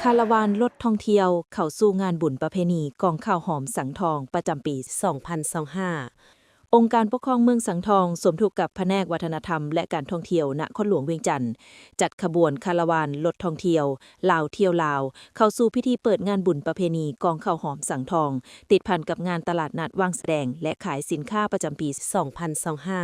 ຄາລາວານລົດທ່ອງທ່ຽວເຂົ້າສູ່ງານບຸນປະເພນີກອງເຂົ້າຫອມສັງທອງປະຈຳປີສອງພັນຊາວຫ້າ. ອົງການປົກຄອງເມືອງສັງທອງ ສົມທົບກັບພະແນກວັດທະນະທຳ ແລະ ການທ່ອງທ່ຽວນະຄອນຫຼວງວຽງຈັນ ຈັດຂະບວນຄາລາວານລົດທ່ອງທ່ຽວ ລາວທ່ຽວລາວ ເຂົ້າສູ່ພິທີເປີດງານບຸນປະເພນີກອງເຂົ້າຫອມສັງທອງ ຕິດພັນກັບງານຕະຫຼາດນັດວາງສະແດງ ແລະ ຂາຍສິນຄ້າປະຈຳປີສອງພັນຊາວຫ້າ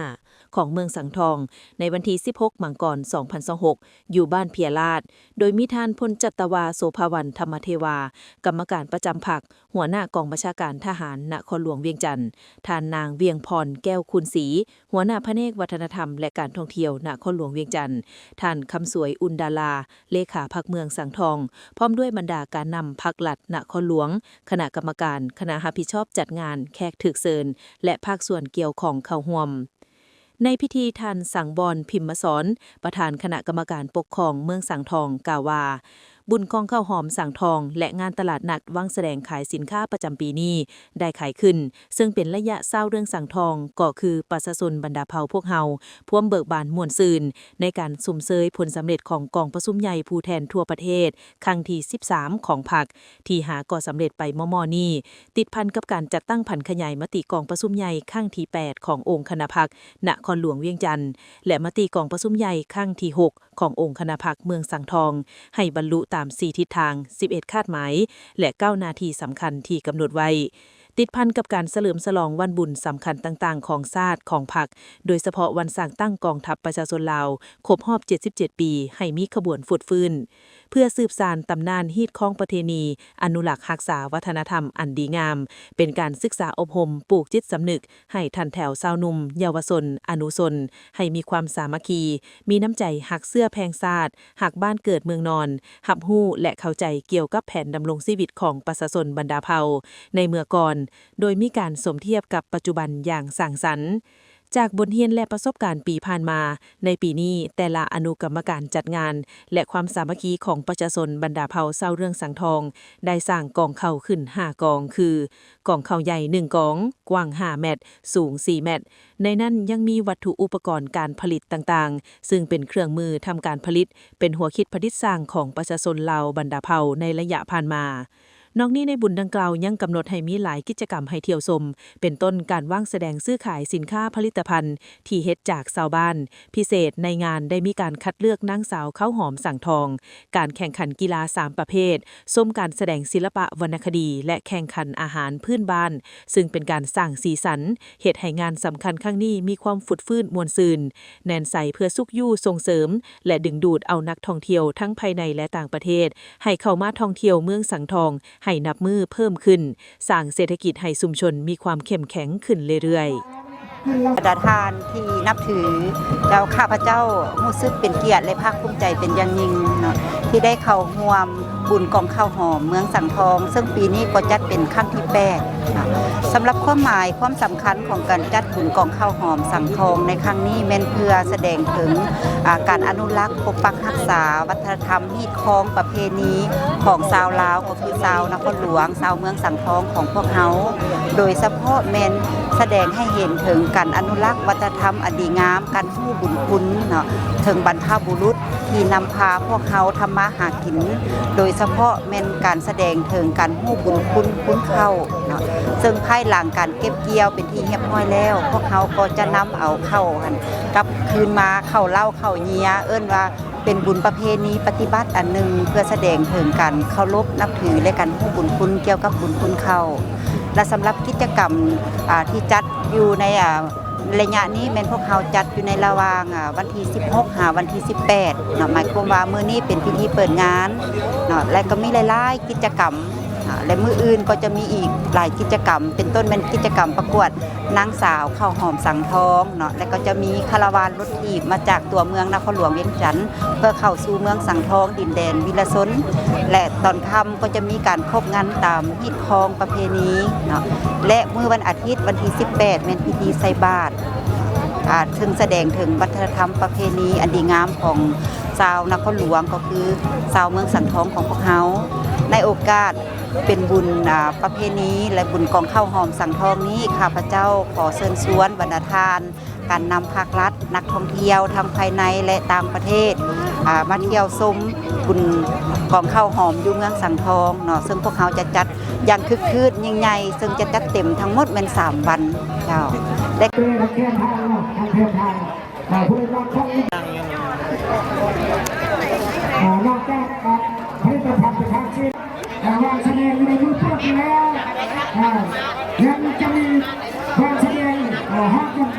ຂອງເມືອງສັງທອງ ໃນວັນທີສິບຫົກ ມັງກອນ ສອງພັນຊາວຫົກ ຢູ່ບ້ານເພຍລາດ ໂດຍມີທ່ານ ພົນຈັດຕະວາ ໂສພາວັນ ທຳມະເທວາ ກຳມະການປະຈຳພັກ, ຫົວໜ້າກອງບັນຊາການທະຫານນະຄອນຫຼວງວຽງຈັນ, ທ່ານນາງ ວຽງພອນ ແກ້ວຄູນສີ ຫົວໜ້າພະແນກວັດທະນະທຳ ແລະ ການທ່ອງທ່ຽວນະຄອນຫຼວງວຽງຈັນ, ທ່ານ ຄຳສວຍ ອຸ່ນດາລາ ເລຂາພັກເມືອງສັງທອງ ພ້ອມດ້ວຍບັນດາການນຳພັກລັດນະຄອນຫຼວງ, ຄະນະກຳມະການ, ຄະນະຮັບຜິດຊອບຈັດງານ, ແຂກຖືກເຊີນ ແລະ ພາກສ່ວນກ່ຽວຂ້ອງເຂົ້າຮ່ວມ. ໃນພິທີ ທ່ານ ສັງວອນ ພິມມະສອນ ປະທານຄະນະກຳມະການປົກຄອງເມືອງສັງທອງ ກ່າວວ່າ ບຸນກອງເຂົ້າຫອມສັງທອງ ແລະ ງານຕະຫຼາດນັດວາງສະແດງຂາຍສິນຄ້າປະຈຳປີນີ້ໄດ້ຂາຍຂຶ້ນ, ເຊິ່ງເປັນໄລຍະຊາວເລື່ອງສັງທອງ ກໍຄືປະຊາຊົນບັນດາເຜົ່າພວກເຮົາ ພວມເບີກບານມ່ວນຊື່ນ ໃນການຊົມເຊີຍຜົນສຳເລັດຂອງກອງປະຊຸມໃຫຍ່ຜູ້ແທນທົ່ວປະເທດ ຄັ້ງທີສິບສາມ ຂອງພັກ ທີ່ຫາກໍສຳເລັດໄປມໍ່ໆນີ້ ຕິດພັນກັບການຈັດຕັ້ງຜັນຂະຫຍາຍມະຕິກອງປະຊຸມໃຫຍ່ຄັ້ງທີແປດ ຂອງອົງຄະນະພັກນະຄອນຫຼວງວຽງຈັນ ແລະ ມະຕິກອງປະຊຸມໃຫຍ່ຄັ້ງທີຫົກ ຂອງອົງຄະນະພັກເມືອງສັງທອງ ໃຫ້ບັນລຸຕາມສີ່ທິດທາງ, ສິບເອັດຄາດໝາຍ ແລະ ເກົ້າໜ້າທີ່ສຳຄັນທີ່ກຳນົດໄວ້. ຕິດພັນກັບການສະເຫຼີມສະຫຼອງວັນບຸນສຳຄັນຕ່າງໆຂອງຊາດ, ຂອງພັກ, ໂດຍສະເພາະວັນສ້າງຕັ້ງກອງທັບປະຊາຊົນລາວຄົບຮອບເຈັດສິບເຈັດປີ ໃຫ້ມີຂະບວນຟົດຟື້ນ ເພື່ອສືບສານຕຳນານ, ຮີດຄອງປະເພນີ, ອະນຸລັກຮັກສາວັດທະນະທຳອັນດີງາມ, ເປັນການສຶກສາອົບຮົມ, ປູກຈິດສຳນຶກໃຫ້ຖັນແຖວຊາວໜຸ່ມ, ເຍົາວະຊົນ, ອະນຸຊົນ ໃຫ້ມີຄວາມສາມັກຄີ, ມີນ້ຳໃຈຮັກເຊື້ອແພງຊາດ, ຮັກບ້ານເກີດເມືອງນອນ, ຮັບຮູ້ ແລະ ເຂົ້າໃຈກ່ຽວກັບແຜນດຳລົງຊີວິດຂອງປະຊາຊົນບັນດາເຜົ່າໃນເມື່ອກ່ອນ, ໂດຍມີການສົມທຽບກັບປັດຈຸບັນຢ່າງສ້າງສັນ. ຈາກບົດຮຽນ ແລະ ປະສົບການປີຜ່ານມາ, ໃນປີນີ້ ແຕ່ລະອະນຸກຳມະການຈັດງານ ແລະ ຄວາມສາມັກຄີຂອງປະຊາຊົນບັນດາເຜົ່າຊາວເລື່ອງສັງທອງ ໄດ້ສ້າງກອງເຂົ້າຂຶ້ນຫ້າກອງ ຄື ກອງເຂົ້າໃຫຍ່ໜຶ່ງກອງ, ກວ້າງຫ້າແມັດ, ສູງສີ່ແມັດ. ໃນນັ້ນຍັງມີວັດຖຸອຸປະກອນການຜະລິດຕ່າງໆ ຊຶ່ງເປັນເຄື່ອງມືທຳການຜະລິດ, ເປັນຫົວຄິດປະດິດສ້າງຂອງປະຊາຊົນລາວບັນດາເຜົ່າໃນໄລຍະຜ່ານມາ. ນອກນີ້ໃນບຸນດັ່ງກ່າວຍັງກຳນົດໃຫ້ມີຫຼາຍກິດຈະກຳໃຫ້ທ່ຽວຊົມ, ເປັນຕົ້ນການວາງສະແດງຊື້ຂາຍສິນຄ້າຜະລິດຕະພັນທີ່ເຮັດຈາກຊາວບ້ານ, ພິເສດໃນງານໄດ້ມີການຄັດເລືອກນາງສາວເຂົ້າຫອມສັງທອງ, ການແຂ່ງຂັນກິລາສາມປະເພດ, ຊົມການສະແດງສິລະປະວັນນະຄະດີ ແລະ ແຂ່ງຂັນອາຫານພື້ນບ້ານ, ຊຶ່ງເປັນການສ້າງສີສັນ, ເຮັດໃຫ້ງານສຳຄັນຄັ້ງນີ້ມີຄວາມຟົດຟື້ນມ່ວນຊື່ນ, ແໜ້ນໃສເພື່ອຊຸກຍູ້ສົ່ງເສີມ ແລະ ດຶງດູດເອົານັກທ່ອງທ່ຽວທັງພາຍໃນ ແລະ ຕ່າງປະເທດ ໃຫ້ເຂົ້າມາທ່ອງທ່ຽວເມືອງສັງທອງໃຫ້ນັບມື້ເພີ່ມຂຶ້ນ, ສ້າງເສດຖະກິດໃຫ້ຊຸມຊົນມີຄວາມເຂັ້ມແຂງຂຶ້ນເລື້ອຍໆ. ບັນດາທ່ານທີ່ນັບຖືເຈົ້າ, ຂ້າພະເຈົ້າຮູ້ສຶກເປັນກຽດ ແລະ ພາກພູມໃຈເປັນຢ່າງຍິ່ງເນາະ ທີ່ໄດ້ເຂົ້າຮ່ວມບຸນກອງເຂົ້າຫອມເມືອງສັງທອງ, ເຊິ່ງປີນີ້ກໍຈັດເປັນຄັ້ງທີແປດເນາະ. ສຳລັບຄວາມໝາຍຄວາມສຳຄັນຂອງການຈັດບຸນກອງເຂົ້າຫອມສັງທອງໃນຄັ້ງນີ້ ແມ່ນເພື່ອສະແດງເຖິງ ອາ ການອະນຸລັກ, ປົກປັກຮັກສາວັດທະນະທຳ ຮີດຄອງປະເພນີຂອງຊາວລາວ ຄືຊາວນະຄອນຫຼວງ, ຊາວເມືອງສັງທອງຂອງພວກເຮົາ, ໂດຍສະເພາະແມ່ນສະແດງໃຫ້ເຫັນເຖິງການອະນຸລັກວັດທະນະທຳອັນດີງາມ, ການຮູ້ບຸນຄຸນເນາະ ເຖິງບັນພະບຸລຸດທີ່ນຳພາພວກເຮົາທຳມາຫາກິນ, ໂດຍສະເພາະແມ່ນການສະແດງເຖິງການຮູ້ບຸນຄຸນ ຄຸນເຂົ້າເນາະ, ເຊິ່ງພາຍຫຼັງການເກັບກ່ຽວເປັນທີ່ຮຽບຮ້ອຍແລ້ວ, ພວກເຮົາກໍຈະນຳເອົາເຂົ້າຫັ້ນກັບຄືນມາ, ເຂົ້າເລົ້າເຂົ້າເຫຍື້ອ, ເອີ້ນວ່າ ເປັນບຸນປະເພນີປະຕິບັດອັນໜຶ່ງ ເພື່ອສະແດງເຖິງການເຄົາລົບນັບຖື ແລະ ການຮູ້ບຸນຄຸນກ່ຽວກັບບຸນຄຸນເຂົ້າ. ແລະ ສຳລັບກິດຈະກຳ ອາ ທີ່ຈັດຢູ່ໃນ ອາ ໄລຍະນີ້ ແມ່ນພວກເຮົາຈັດຢູ່ໃນລະຫວ່າງ ອາ ວັນທີສິບຫົກ ຫາ ວັນທີສິບແປດເນາະ, ໝາຍຄວາມວ່າມື້ນີ້ເປັນພິທີເປີດງານເນາະ ແລະ ກໍມີຫຼາຍໆກິດຈະກຳ ອາ ແລະ ມື້ອື່ນກໍຈະມີອີກຫຼາຍກິດຈະກຳ ເປັນຕົ້ນແມ່ນກິດຈະກຳປະກວດນາງສາວເຂົ້າຫອມສັງທອງເນາະ ແລະ ກໍຈະມີຄາລາວານລົດ ຖີບມາຈາກຕົວເມືອງນະຄອນຫຼວງວຽງຈັນ ເພື່ອເຂົ້າສູ່ເມືອງສັງທອງ ດິນແດນວິລະຊົນ ແລະ ຕອນຄ່ຳກໍຈະມີການຄົບງັນຕາມຮີດຄອງປະເພນີເນາະ ແລະ ມື້ວັນອາທິດ ວັນທີສິບແປດ ແມ່ນພິທີໃສ່ບາດ ອາ ເຊິ່ງສະແດງເຖິງວັດທະນະທຳປະເພນີອັນດີງາມຂອງຊາວນະຄອນຫຼວງ ກໍຄືຊາວເມືອງສັງທອງຂອງພວກເຮົາ. ໃນໂອກາດເປັນບຸນ ອາ ປະເພນີ ແລະ ບຸນກອງເຂົ້າຫອມສັງທອງນີ້ ຂ້າພະເຈົ້າຂໍເຊີນຊວນບັນດາທ່ານ ການນຳພາກລັດ, ນັກທ່ອງທ່ຽວທັງພາຍໃນ ແລະ ຕ່າງປະເທດ ອ່າ ມາທ່ຽວຊົມບຸນກອງເຂົ້າຫອມຢູ່ເມືອງສັງທອງເນາະ ເຊິ່ງພວກເຮົາຈະຈັດຢ່າງຄຶກຄື້ນຍິ່ງໃຫຍ່ ເຊິ່ງຈະຈັດເຕັມທັງໝົດແມ່ນສາມວັນເຈົ້າ ແລະ ເດີນທາງເດີນທາງ ອ່າ ຜູ້ໃດນອກຈາກ ອ່າ ນອກຈາກ ອ່າ ຜະລິດຕະພັນປະທານຊີນ ອ່າ